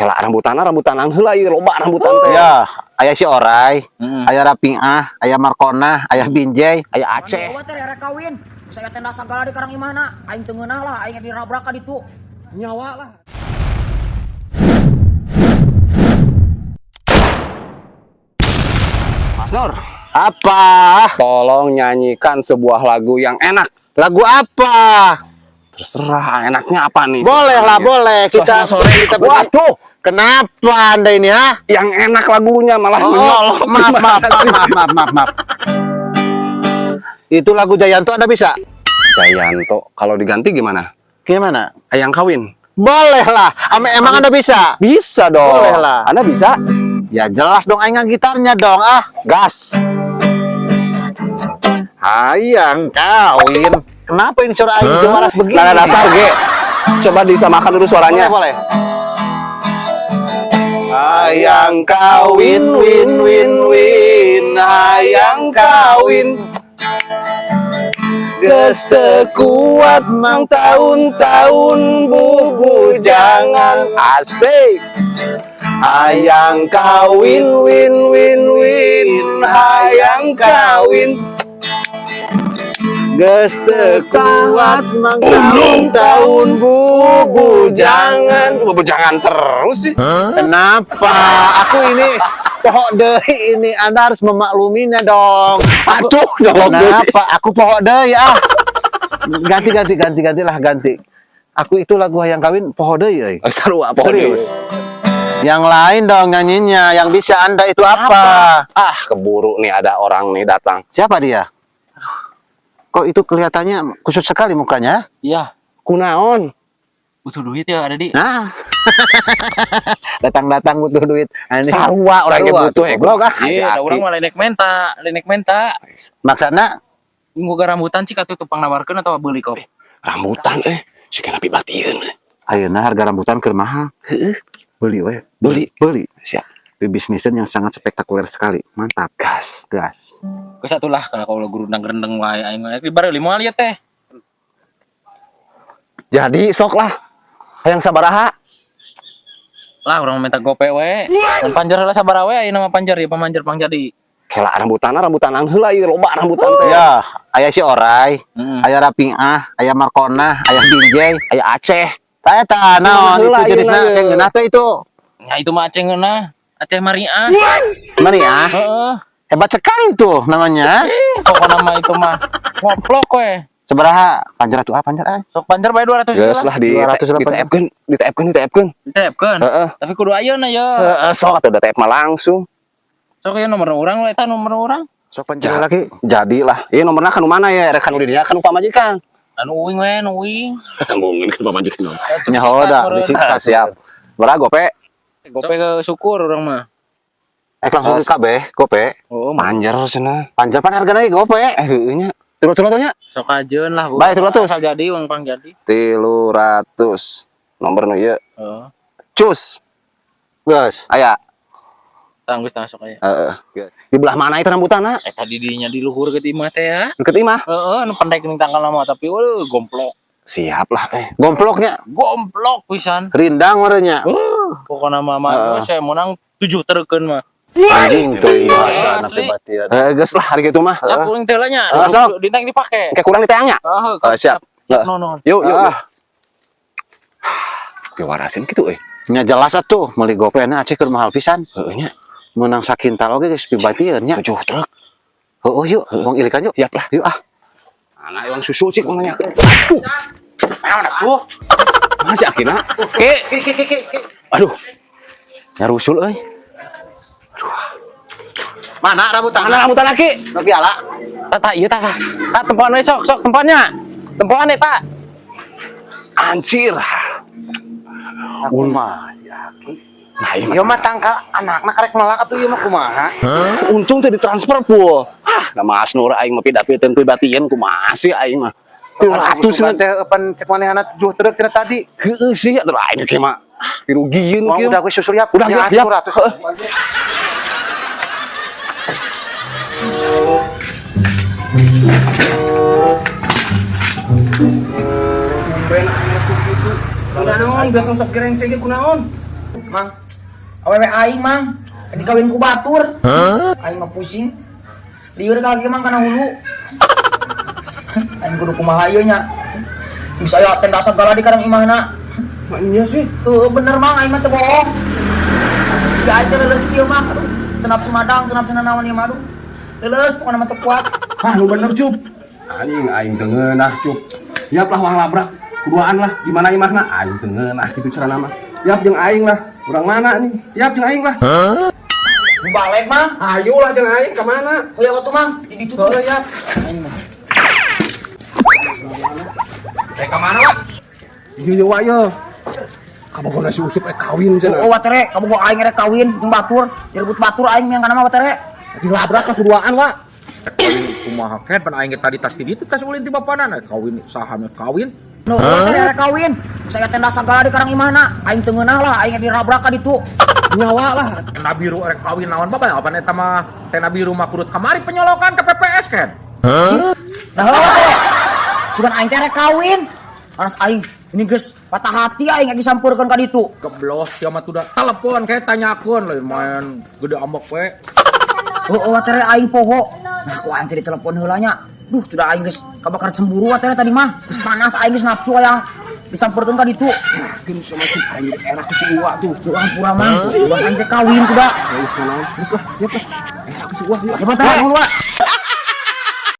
Kela rambutanna, rambutan heula ieu, loba rambutan teh. Ya, aya si Orai, aya Rapingah, aya Markona, aya Binjai, aya Aceh. Dewa teh rek kawin. Saya tenda sagala di karang imahna. Aing teu ngeunah lah, aing dirabrak ka ditu. Nyawa lah. Mas Nur, Apa? Tolong nyanyikan sebuah lagu yang enak. Lagu apa? Terserah, enaknya apa nih? Boleh lah, boleh. Kita Suasana sore kita Waduh, Kenapa Anda ini, ha? Yang enak lagunya malah Oh, menyolok. maaf, maaf, maaf, maaf, maaf, maaf, maaf. Itu lagu Jayanto Anda bisa? Jayanto, kalau diganti gimana? Gimana? Hayang kawin. Boleh lah. Emang Anda bisa? Bisa dong. Boleh lah. Anda bisa? Ya jelas dong, aing gitarnya dong. Ah, Gas. Hayang kawin. Kenapa ini suara aing waras begini? Nada dasar G. Coba disamakan dulu suaranya. Boleh, boleh. Hayang kawin, win, win, win. Hayang kawin. Geus teu kuat mang tahun-tahun bubu jangan, asik. Hayang kawin, win, win, win, hayang kawin. Geus teu kuat mang tahun-tahun bubu jangan, bubu jangan terus sih. Kenapa? Aku ini poho deui ini. Anda harus memakluminya dong. Aduh, nyolok deui. Kenapa? Aku poho deui ah. Ganti, ganti, ganti, ganti lah, ganti. Aku itu lagu hayang kawin poho deui euy. Oh, seru apa Serius. Yang lain dong nyanyinya, yang bisa Anda itu apa? Ah, keburu nih ada orang nih datang. Siapa dia? Kok itu kelihatannya kusut sekali mukanya? Iya, Kunaon? Butuh duit ya ada di. Nah. Datang-datang butuh duit. Nah, ini Sarua orang yang Sarua, butuh ya. Goblok ah. Iya, da urang mah lenek menta, lenek menta. Maksudna Boga rambutan cik atuh tepang nawarkeun atau beli kop. Rambutan eh, si kena pibatieun. Ayeuna harga rambutan keur mahal. Heeh. Beli we. Beli. Beli. Siap. Bisnisnya yang sangat spektakuler sekali. Mantap. Gas. Gas. Geus atuh lah kalau kalau gerundang-gerendeng wae aing mah. Di bare lima lieu teh. Jadi sok lah. Hayang sabaraha? Lah urang minta gope we. Dan panjer heula sabaraha we ayeuna mah panjer ya pamanjer pang jadi. Kela rambutan, rambutan heula ieu, loba rambutan teh. Ya, aya si Orai, aya Rapingah, aya Markona, aya Binjai, Aya Aceh. Tah eta naon itu Heula jenisna ayeuna Aceh ye. Ngeunah teh itu. Ya itu mah Aceh ngeunah. Aceh Mariah. Mariah. Heeh. Hebat sekali itu namanya. Pokokna mah itu mah ngoplok we. Sabaraha? Panjer atuh ah, panjer ah. Sok panjer bae 200 Geus lah di 200 di TF-keun, di TF-keun, di TF-keun. Ditepkeun. Heeh. Tapi kudu ayeuna ya. Heeh, sok atuh da TF mah langsung. Sok ieu nomor urang we eta nomor urang. Sok panjer lagi. Jadilah. Ieu nomorna kan mana ya? Rek kan dinya kan pamajikan. Anu uing we, anu uing. Mungkin kan pamajikan. Nyaho da disikat. Siap. Berapa gope? Gope ke syukur urang mah. Eh, langsung di kabeh, gope. Oh, mah Panjer cenah. Panjer pan hargana ge gope. Eh, heueuh nya. Tilu nya. Sok ajeun lah. Bae, 300. Asal jadi uang pang jadi. 300. Nomor nu ieu. Heeh. Cus. Geus. Aya. Tanggus tang sok aya. Heeh. Di belah mana itu rambutanna? Eh, tadi dinya di luhur ke imah teh ya. Deket imah. Heeh, nu pendek ning tangkal mah tapi waduh gomplok. Siap lah eh. Gomploknya Gomplok pisan. Rindang warnanya. Pokokna mah mah saya menang 7 terkeun mah. Anjing tuh bahasa Asli. batian. Eh, geus lah hari gitu mah. Ya kuring teh lah nya. Ah, sok. Dintang dipake. Kayak kurang ditayangnya. Heeh, Eh, siap. Siap nonon. Yuk, yuk, yuk. Ah. Piwarasin gitu euy. Nya jelas atuh meuli gope na Aceh keur mahal pisan. Heueuh nya. Menang sakintal oge geus pibatieun nya. 7 truk. Heueuh yuk, wong ilikan yuk. Siap lah. Yuk ah. Anak yang susul cik nanya. Aduh. Aduh. Masih akina. Ki. Aduh. Nyarusul euy. Mana rambutan? Mana rambutan laki? Nu piala. Tata ieu tata. Ta tempoan we sok sok tempoannya. Tempoan eta. Anjir. Aku mah ya. Nah, ieu Ieu mah tangkal anakna karek melak atuh ieu mah kumaha? Untung teh ditransfer pul. Ah, da Mas Nur aing mah pidapiteun pribadian kumaha sih aing mah. 300 Sugan teh pan cek manehana 7 truk cenah tadi. Heeh sih atuh aing ge mah dirugieun Wah, kieu. udah gue susul ya. Udah, Ya, siap. 300. Heeh. Tumben aing masuk gitu. Kunaon biasa sok gereng ge kunaon? Mang, awewe aing, Mang. Dikawin ku batur. Aing mah pusing. Lieur kali, Mang, kana hulu. Aing kudu kumaha ieu nya. Bisa aya tenda segala di karang imahna. Maknya sih. Tuh bener, Mang, aing mah teu bohong. Ya aing teh leuleus kieu, Mang. Aduh, teu nafsu madang, teu nafsu nanaon ieu mah, aduh. Leuleus pokona mah teu kuat. Ah, nu bener, Cup. Anjing aing teu ngeunah, Cup. Yap lah wang labrak. Kuduaan lah, gimana imahna? Aing teu ngeunah kitu carana mah. Yap jeung aing lah. Urang mana nih? Yap jeung aing lah. Nu balik, Mang. Ayo lah jeung aing ka mana? Oh ya waktu, Mang, di ditu tuh. Heuh, yap. Aing mah. Rek ka mana, Wak? Ieu wa ye. Kabogona si Usup kawin cenah. Oh, watere, kamu gua aing rek kawin jeung batur, direbut batur aing yang kana mah, watere. Dilabrak lah kuduaan, Wak. Kawin kumaha ken pan aing ge tadi tas di ditu tas ulin ti bapana kawin saha nu kawin. Nu watere rek kawin. Saya tenda segala di karang imahna. Aing teu ngeunah lah, aing dirabrak ka ditu. Nyawa lah. Tenda biru rek kawin naon bapak apa eta mah tenda biru mah kurut kamari penyolokan ke PPS kan. Nah, heuh watere. Sugan aing teh rek kawin. Anas aing ini geus patah hati aing disampeurkeun ka ditu. Geblos sia mah tuh telepon kayak tanyakeun lain main gede ambek we. Heuh watere aing poho. Nah, ku aing teh ditelepon heula nya. Duh, sudah aing geus kabakar cemburu watere tadi mah. Geus panas aing geus nafsu hayang disampeurkeun ka ditu. Yakin sama Cup aing jadi era ku si Uwa tuh. Duh, ampura, Mang. Sugan aing teh kawin kuda. Geus naon? Geus lah, yap lah. Era ku si Uwa yuk. Ya watere. Wah.